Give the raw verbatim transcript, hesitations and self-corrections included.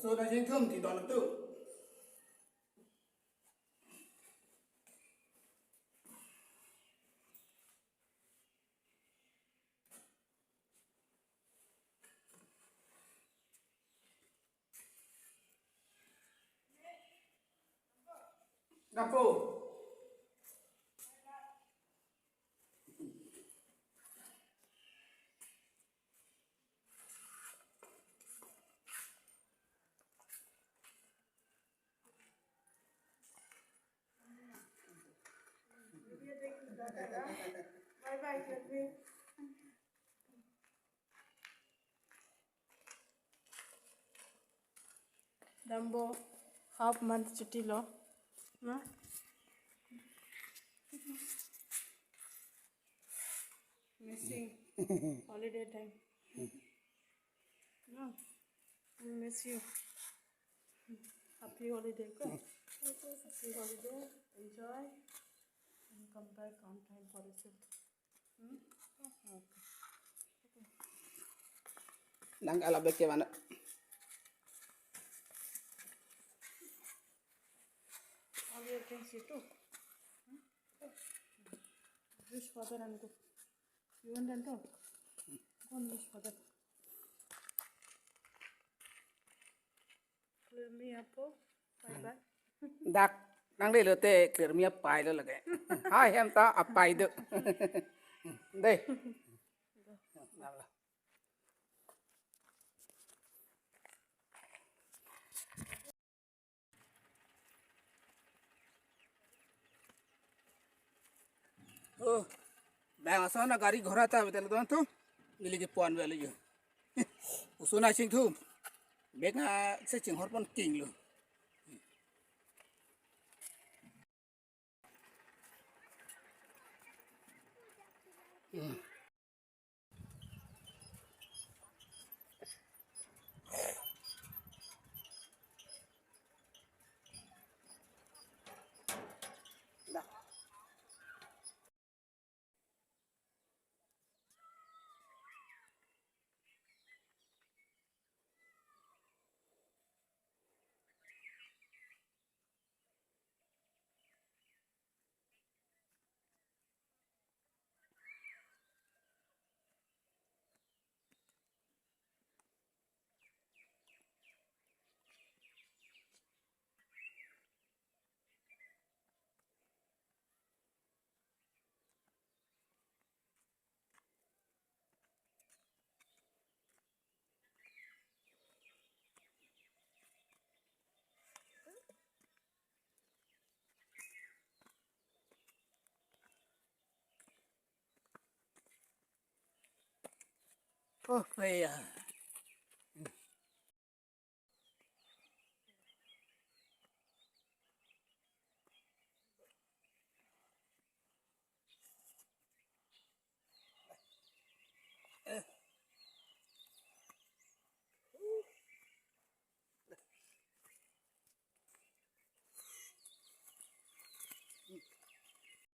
So, na jingthum ti don tu. Gapo. Bye bye, Jeffrey. Dambo half month chutti lo. Na? Missing holiday time. No, I miss you. Happy holiday, ko? Happy holiday. Enjoy. And come back on time for yourself. Hmm? Okay. Nang ala beke mana? All your things you took. Hmm? Wish father and go. You want them to? Go and wish father. Clear me up, oh. Bye bye. Dak nang de lo te clear me up pai lo lage. Hai hem ta apai do. Dei. Oh, bang ason na gari ghora ta betel don tu. Neli ke puan bel yo. Usun na chingthum. Bek na se chinghor pon king lo. Oh, ya.